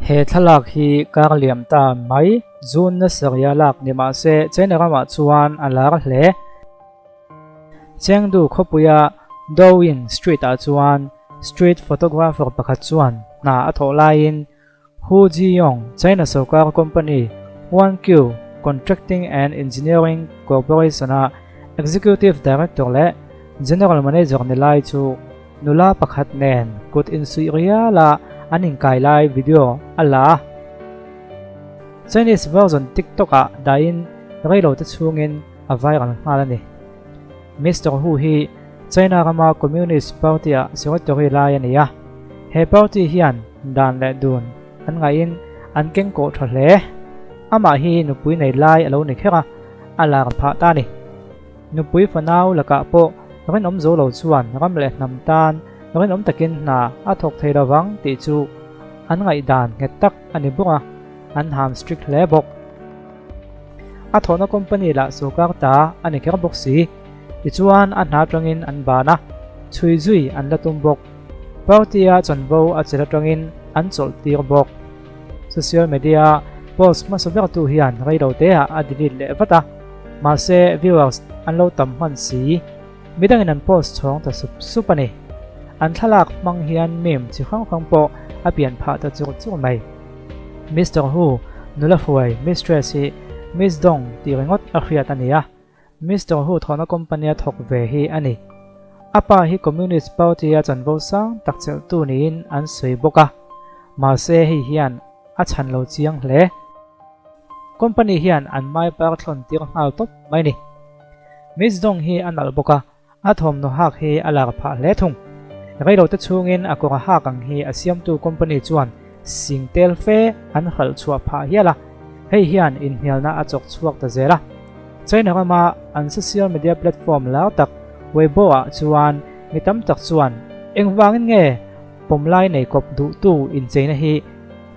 He thlalak hi kar liam ta mai June na sarih a lak ni mah se China ramah chuan a lar hle. Chengdu khawpuia Dowin Street ah chuan street photographer pakhat chuan hna a thawh laiin Hu Jiyong, China sorkar company Huanqiu Contracting and Engineering Corporation-a Executive Director leh General Manager ni lai chu nula pakhat nen kut insuih riala an inkai lai video a la a. Chinese version TikTok-ah dahin reilote chhungin a viral nghal a ni. Mister Hu hi China rama Communist Party-ah secretary lai a ni a, he party hian dan leh dun an ngaihin an keng kawh tha hle. Amah hi nupui nei lai a lo ni kher a, a lar phah ta a ni. Nupui fanau lakah pawh rinawm zo lo chuan ram leh hnam tan rinawm takin hna a thawk thei lovang tih chu an ngaihdan nghet tak a ni bawk a, an ham strict hle bawk. A thawhna company lah sawrkar ta a ni kher bawk si. Tichuan a hna atangin an ban a, chhui zui an la tum bawk. Party-a chanvo a chelh atangin an chawlh tir bawk. Social media-a post hmasa bertu hian reilo teah a delete leh vat a, mahse viewers an lo tam hman si. Midangin an post chhawng ta sup sup a ni. An thlalak hmang hian meme chi hrang hrang pawh a pian phah ta chur chur mai. Mister Hu, nula hruai, mistress hi Miss Dong tih ringawt a hriat a ni a, Mister Hu thawhna company a thawk ve hi a ni. A pa hi Communist Party-a chanvo sang tak chelhtu niin an sawi bawk a, mahse hei hian a chhan lo chiang hle. Company hian an mai par thlawn tir nghal tawp mai ni. Miss Dong hi a nalh bawk a, A thawmhnaw hak hi a lar phah hle thung. Reilote chhungin a kawr hak ang hi a siamtu company chuan sing tel fe an hralh chhuah phah hial a, hei hian inhnialna a chawk chhuak ta zel a. China rama an social media platform lar tak Weibo-ah chuan mi tam tak chuan engvangin nge pawmlai nei kawp duhtu incheina hi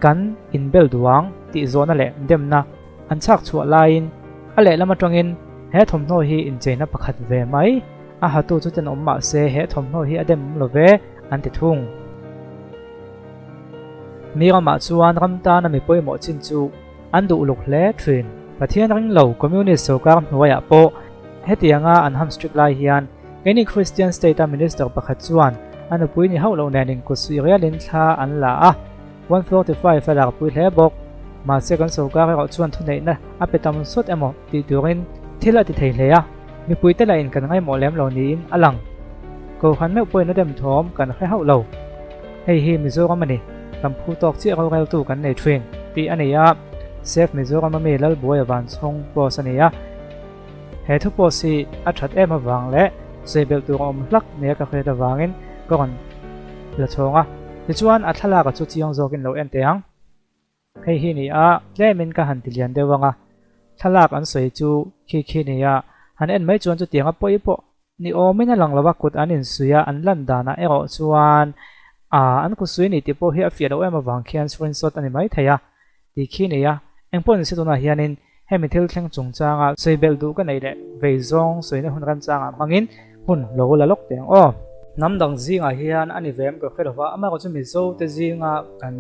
kan inbel duang tih zawhna leh demna an chhak chhuah laiin a lehlam atangin he thawmhnaw hi incheina pakhat ve mai a hatu chu tenawm mah se he thawmhnaw hi a dem awm lo ve an ti thung. Mi ramah chuan ram tana mi pawimawh chin chu an duh uluk hle thin. Pathian ring lo Communist sorkar hnuaiah pawh hetianga an ham strict lai hian keini Christian state a minister pakhat chuan a nupui ni hauh loh nen inkut suih rialin thla an la a. 145 a larpui hle bawk. Mahse kan sorkar erawh chuan thuneihna a pe tam sawt emaw tih turin thil a ti thei hle a, mipuite lahin kan ngaimawh lem lo niin a lang. Kohhran meuh pawhin a dem thawm kan hre hauh lo. Hei hi Mizoram a ni, kan phu tawk chiah roreltu kan nei thin tih a ni a, Save Mizoram ami Lalbuaia Vanchhawng post a ni a. He thu post hi a that em avang leh sawi belh tur a awm hlak nia ka hriat avangin ka rawn la chhawng a. Tichuan a thlalak a chu chiang zawkin lo en teh ang. Hei hi ni a, tlemin ka han ti lian deuh ang a. Thlalak an sawi chu khi khi ni a, han en mai chuan chutianga pawi pawh ni awmin a lang lo a, kut an insuih a, an lan danah erawh chuan aa an kut suih ni tih pawh hi a fiah loh em avang khian screenshot a ni mai thei a. Tih khi nei a, engpawh ni se tunah hianin hemi thil thleng chungchanga sawi belh duh ka neih leh vei zawng sawina hun remchangah hmangin hun lo la lawk teh ang aw. Hnam dang zingah hian a ni ve em ka hre lova, amaherawhchu chu Mizo te zinga kan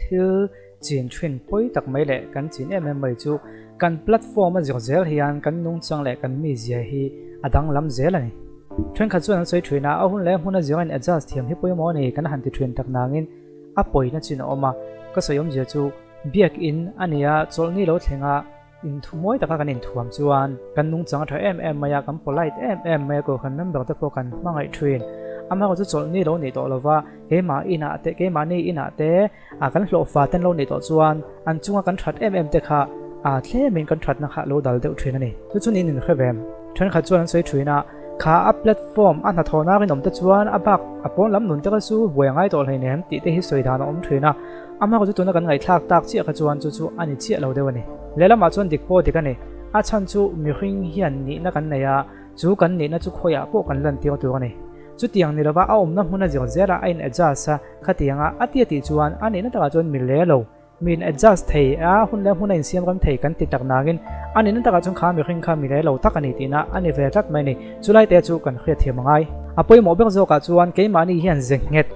thil chin thin pawi tak mai leh kan chin em em mai chu kan platform a zir zel hian kan nungchang leh kan mizia hi a danglam zel a ni. Thenkhat chuan an sawi thin a, a hun leh hmun a zir a in adjust thiam hi pawimawh a ni kan han ti thin tak nangin, A pawina chin a awm a, ka sawi awmzia chu biakin a nia chawlhni lo thlenga inthumawi taka kan inthuam chuan kan nungchang a tha em em mai a, kan polite em em mai a, kohhran member te pawh kan hmangaih thin. Amaherawhchu chu chawlhni lo nih tawh lova keimah inah te keimahni inah te ah kan hlawhfa ten lo nih tawh chuan an chunga kan that em em te kha ah tlemin kan thatna kha a lo dal deuh thin a ni. Chu chu niin inhre ve em? Thenkhat chuan an sawi thin a. Kha a platform a hnathawhna rinawm te chuan a bak a pawn lam nun te kha chu buai a ngai tawh hleinem tih te hi sawi dan a awm thin a, amah chu tuna kan ngaihthlak tak chiah kha chuan chu chu a ni chiah lo deuh a ni. Lehlamah chuan dik pawh dik a ni. A chhan chu mihring hian nihna kan nei a, chu kan nihna chu khawiah pawh kan lantir tur a ni. Chutiang ni lova a awmna hmun a zir zel a, a in adjust a, khatianga a tia tih chuan a nihna takah chuan mi le lo. Min adjust thei a, hun leh hmun a insiam ram thei kan ti tak nangin a nihna takah chuan kha mihring kha mi rei lo tak a ni tihna a ni ve tlat mai a ni. Chulai te chu kan hriat thiam a ngai. A pawimawh ber zawkah chuan keimahni hian ze nghet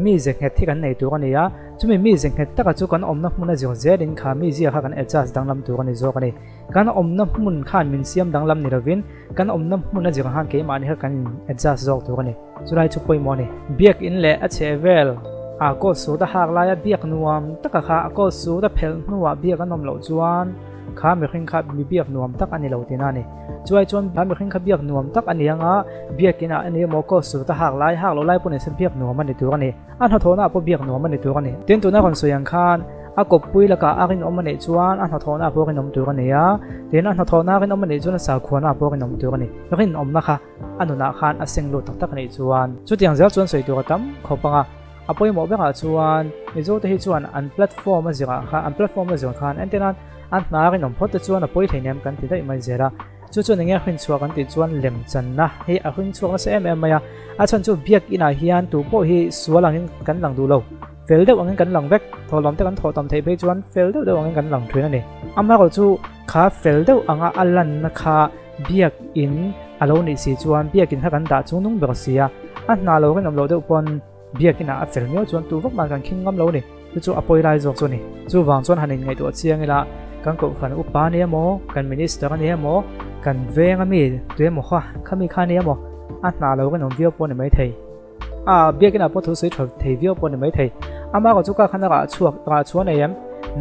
Mize nghet hi kan nei tur a ni a, chumi mize nghet taka chu kan awmna hmun a zir zelin kha mizia kha kan adjust danglam tur a ni zawk a ni. Kan awmna hmun khan min siam danglam ni lovin kan awmna hmun a zir khan keimahni kha kan in adjust zawk tur a ni. Chulai chu pawimawh a ni. Biakin leh a chhehvel a coat suit a hak laia biak nuam taka kha a coat suit a phelh hnuah biak an awm loh chuan kha mihring kha mi biak nuam tak a ni lo tihna a ni. Chuai chuan kha mihring kha biak nuam tak a ni anga biakin ah a ni emaw coat suit a hak lai hak loh lai pawh ni se biak nuam a ni tur a ni. A hnathawhna ah pawh biak nuam a ni tur a ni. Tin tuna rawn sawi ang khan a kawppui lakah a rinawm a neih chuan a hnathawhna ah pawh rinawm tur a ni a, tin a hnathawhna a rinawm a neih chuan a sakhuana ah pawh rinawm tur a ni. Rinawmna kha a nunah khan a seng lut tak tak a nih chuan chutiang zel chuan sawi tur a tam khawp ang a, a pawimawh berah chuan Mizote hi chuan an platform a zirah khan an platform a zir khan entir nan an hna rinawm phawt te chuan a pawi hleinem kan ti daih mai zel a, chu chuan enge a hrinchhuah kan tih chuan lemchanna hi a hrinchhuak nasa em em mai a, a chhan chu biak inah hian tu pawh hi sual angin kan lang duh lo, fel deuh angin kan lang vek, thawhlawm te kan thawh tam theih phei chuan fel deuh deuh angin kan lang thin a ni. Amaherawhchu kha fel deuh anga a lanna kha Biakin a lo nih si chuan biakin kha kan dah chung nung ber si a, a hna lo rinawm loh deuh pawn biakin ah a fel miau chuan tu vak man kan khing ngam lo a ni, chu chu a pawi lai zawk chu a ni. Chuvang chuan han inngaihtuah chiang ila kan kohhran upa a ni emaw, kan minister a ni emaw, kan veng a mi tu emaw kha khami kha a ni emaw a hna lo rinawm viau pawh a ni maithei. A biakin ah pawh thu sawi tha thei viau pawh a ni maithei. Ama erawh chu ka khan a rah chhuak rah chhuah a nei em?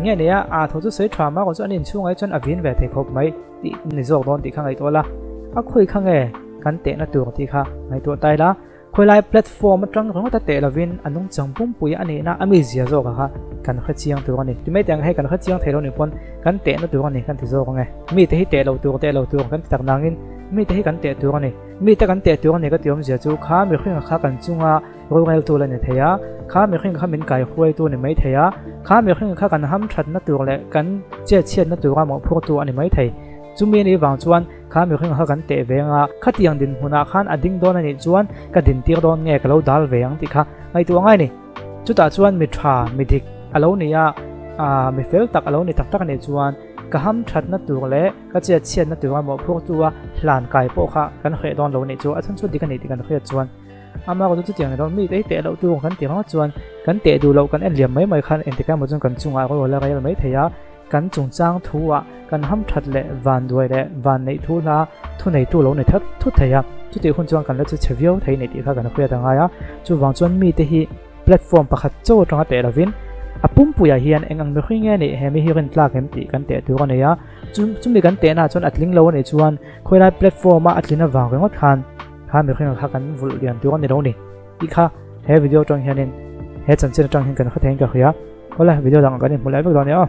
Nge nei a, a tho chu sawi tha ama erawh chu an inchhungah hi chuan a vin ve thei khawp mai tih ni zawk dawn tih kha ngaihtuah la. A khawi kha nge kan tehna tur tih kha ngaihtuah ta ila. Khawilai platform atang ringawt a teh lovin a nungchang pumpui a nihna a mizia zawkah kha kan hre chiang tur a ni. Ti mai teh ang hei kan hre chiang thei lo nih pawn kan tehna tur a ni kan ti zawk ang e. Mite hi teh lo tur teh lo tur kan ti tak nangin mite hi kan teh tur a ni. Mite kan teh tur a ni ka ti awmzia chu kha mihring kha kan chunga roreltu la ni thei a, kha mihring kha min kaihruaitu a ni mai thei a, kha mihring kha kan hamthatna tur leh kan chetchhiatna tura mawhphurtu a ni mai thei. Chumi a nih vang chuan kha mihring kha kan teh ve anga khatiang dinhmunah khan a ding dawn a nih chuan ka dintir dawn nge ka lo dal ve ang tih kha ngaihtuah ngai a ni. Chutah chuan mi tha, mi dik a lo ni a, mi fel tak a lo ni tak tak a nih chuan ka hamthatna tur leh Ka chiat chhiatna tur a mawhphurtu a hlan kai pawh kha kan hreh dawn lo nih chu a chhan chu dik a nih tih kan hriat chuan ama erawh chu chutiang ni lo mi te hi teh loh tur kan ti ringawt chuan kan teh duh loh kan en liam mai mai khan engtik emaw chuan kan chungah ro la rel mai thei a, kan chungchang thu ah kan hamthat leh vanduai leh vanneih thu hla thuneitu lo ni that thut thei a, chutih hun chuan kan la che chhe viau thei nih tih kha kan hriat a ngai a, chuvang chuan mite hi. Platform pakhat chaw atanga teh lovin a pumpuiah hian eng ang mihring nge nih he mi hi rin tlak em tih kan teh tur a nei a, chumi kan tehnaah chuan a tling lo a nih chuan khawilai platform a a tlin avang ringawt khan kha mihring kha kan vulh lian tur a ni lo ni tih kha he video atang hianin he chanchin atang hian kan hre theiin ka hria. Awle video dangah kan inhmu leh vek dawn nia aw.